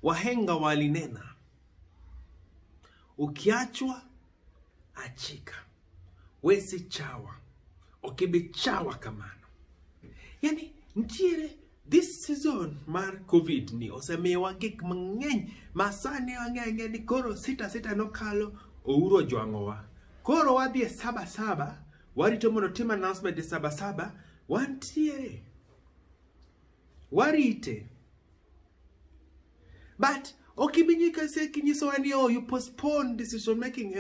Wahenga walinena, ukiachwa achika, we si chawa, ok ibi chawa kamano. Yani ntiere this season mar COVID ni osemiyowa gik mang'eny ma sani wang'e ni koro sita sita nokalo Uhuru ojwang'owa. Koro wadhi e saba saba, warito mondo tim announcement e saba saba, wantiere. Warite. But ok ibi kinyisowa ni oh, you postpone decision making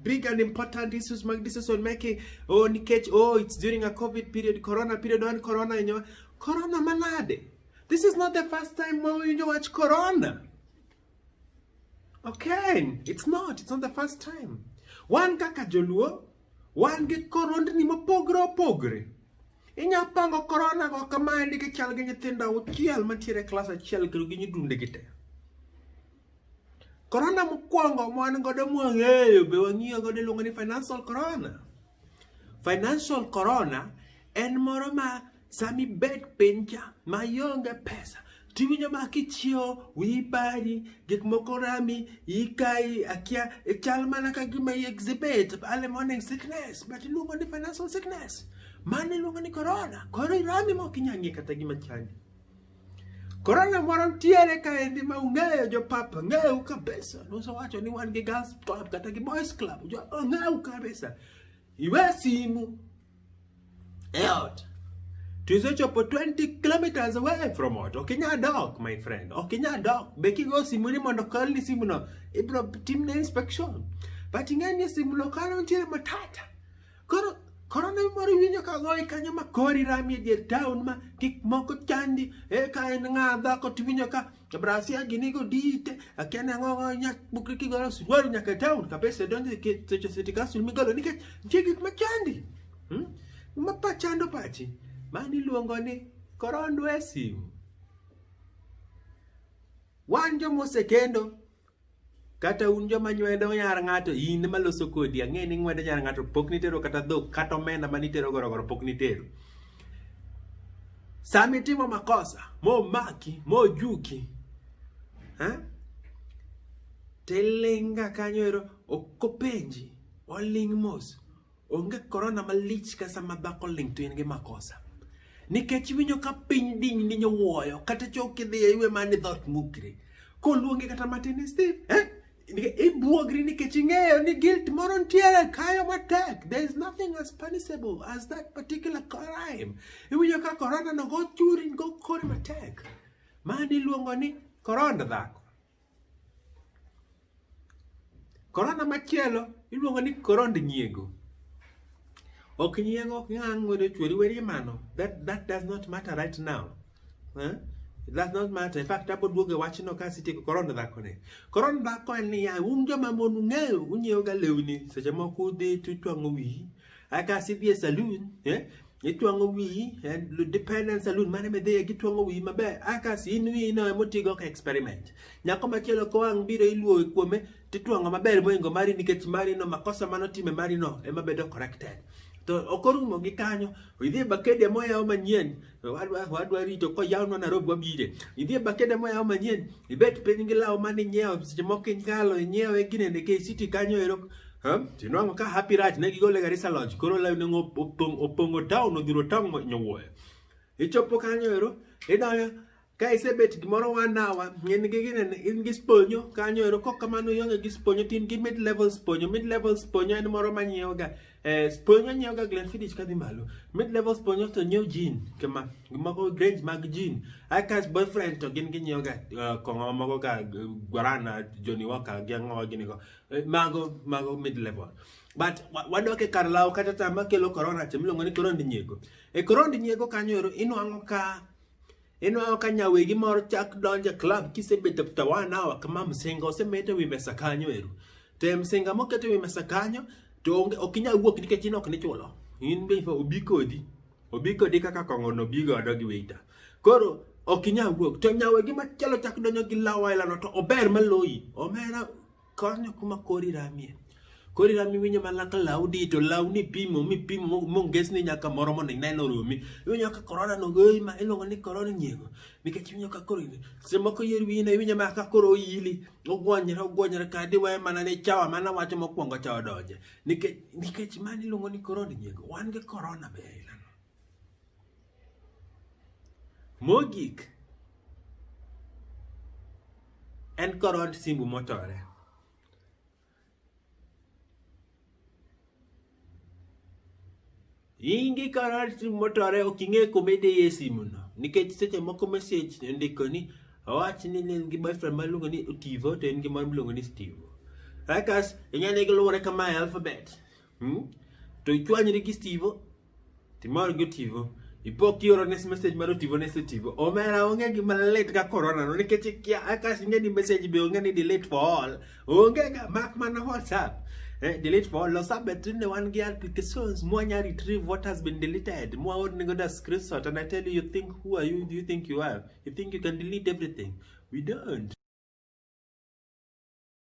big and important issues mag decision making, oh, nikech oh, it's during a COVID period, corona period, wan corona inyo corona manade. This is not the first time ma winjo wach corona. Okay, it's not the first time. Wan kaka joluo wan gi korondni mopogre opogre. Inya pango corona go kamaendi gichal gi nyithindo auchiel mantiere e klas achiel kendo gi nyidunde gi te. Corona mokwongo mwan godo mwang'eyo be wang'iyo godo iluongo ni financial corona. Financial corona en moro ma sama ibet piny cha ma ionge pesa tiwinjo ma kichiewo wiyi bari, gik moko rami, iyi kayi, akia chal mana ka gima i exhibit early morning sickness, but iluongo ni financial sickness. Mano iluongo ni corona. Koro irami ma ok inyal ng'e kata gima chandi. Corona moro ntiere kaendi ma ung'eyo jopapa, ng'eyo kabisa. Nusewacho ni wan gi girls club kata gi boys club. Jo ng'eyo kabisa. Iwe simu e ot. To isechopo 20 kilometers away from ot. Ok inyal dok, my friend. Ok inyal dok. Be kigo simu ni mondo kelni simu no, ibro timne inspection. But ing'e ni simu no kanyo nitiere matata. Koro korona moro iwinjo ka goyi kanyo ma kori rami e dier town ma gik moko chandi, e ka en ng'a dhako tiwinjo ka brasia gini go dite akia ni ang'o nya bukri kigolo suruari nyaka e town kabisa donjo e seche city council migolo nikech nitie gik machandi, Ma pa chando pachi mano iluongo ni korondwa e simu. Wan joma osekendo kata un joma nywedo nyar ng'ato, in maloso kodi ang'e ni ng'wedo nyar ng'ato pok nitero kata dhok kata omenda manitero gorogoro pok nitero. Sama itimo makosa momaki mojuki, ha? Tilinga kanyo ero ok openji, oling' mos. Onge korona malich ka sama dhako ling' to in gi makosa. Nikech iwinjo ka piny diny ni nyowuoyo kata chok kidhi iwe mana ni dhoot mukre. Koluongi kata matin ni Steve, eh? Ibuogri nikech ing'eyo ni guilt moro ntiere kayo matek. There is nothing as punishable as that particular crime. Iwinjo ka korona no go churi go kori matek. Mano iluongo ni korona dhako. Korona machielo iluongo ni korond nyiego. Ok nyiego ok ng'a ng'wedo chwori weri mano. That does not matter right now. Eh? It does not matter. In fact, abo duogo e wachno ka asetieko korond dhako ni. Korond dhako en niya, un joma mon ung'eyo, unyiewo ga lewni, seche moko udhi tutwang'o wiyi. Aka asidhi e saloon, eh? Itwang'o wiyi, eh, dependent saloon mane midhiye gitwang'o wiyi maber. Aka si in wiyi no emotigo ka experiment. Nyako machielo kowang' biro iluowe kuome titwang'o maber moingo mari nikech mari no makosa manotime mari no ema bedo corrected. To ok orumo gi kanyo, idhi e bakede moyaw manyien, wadwa rito koyawnwa Nairobi wabire. Idhi e bakede moyaw manyien, ibet piny gi law mane inyiewo seche moko inkalo inyiewe ginene KCT kanyo ero. Tinwang'o ka happy rach ne gigole Garissa Lodge, koro lewni opong'o town, odhuro town nyowuoyo. Ichopo kanyo ero, idonjo ka isebet gimoro one hour, in gi ginene, in gi sponyo kanyo ero, kok kamano ionge gi sponyo, to in gi mid level sponyo. Mid level sponyo en moro manyiewo ga, sponyo nyiewo ga Glenfiddich kadhi malo. Mid level sponyo to nyiewo gin, kama, moko range mag gin. Aka boyfriend to gin ginyiewo ga kong'o moko ga Guarana, Johnny Walker, gi ang'o gini go. Mago mid level. But wadok e kar law kata ta makelo corona cha miluongo ni korond nyiego. E korond nyiego kanyo ero inwang'o ka nyawegi moro chak donjo e club kisebet after one hour kama msinga osemet e wi mesa kanyo ero. To e msinga moket e wi mesa kanyo to onge ok inyal wuok nikech in ok nichulo. In be obi kodi. Obi kodi kaka kong'o no bi godo gi waiter. Koro ok inyal wuok. To nyawegi machielo chak donjo gi law aila no to ober maloyi. Omera konyo kuma kori ramie. Koro iramo iwinjo mana ka law di to law ni pimo mipimo mongesni nyaka moro mondo inen oromi. Iwinjo ka korona no goyi ma iluongo ni korona nyiego. Nikech iwinjo ka koro seche moko yier wiyi no iwinjo mana ka koro oili, ogwonyre ogwonyre ka diwe mana ni chawa mana wacho mokwongo cha odonje. Nikech nikech mano iluongo ni korona nyiego. Wan gi korona be ailano. Mogik en korond simbu motore. In gi korond simu motore ok ing'e kuma idhiye e simu no nikech seche moko message ondiko ni owach ni ne en gi boyfriend maluongo ni Otivo to en gi moro miluongo ni Steve. Eka ing'e ni giluwore kama e alphabet. To ichwanyri gi Steve Timor gi Otivo. Ipo kioro ne message mar Otivo ne Otivo. Omera onge gima lit ka corona no nikech ikia aka ing'e ni message be onge ni delete for all. Onge ga mak mana WhatsApp. Delete for all. WhatsApp be tinde wan gi applications mwanya retrieve what has been deleted. Mwa or nigo da screenshot and I tell you, you think who are you? Do you think you are? You think you can delete everything? We don't.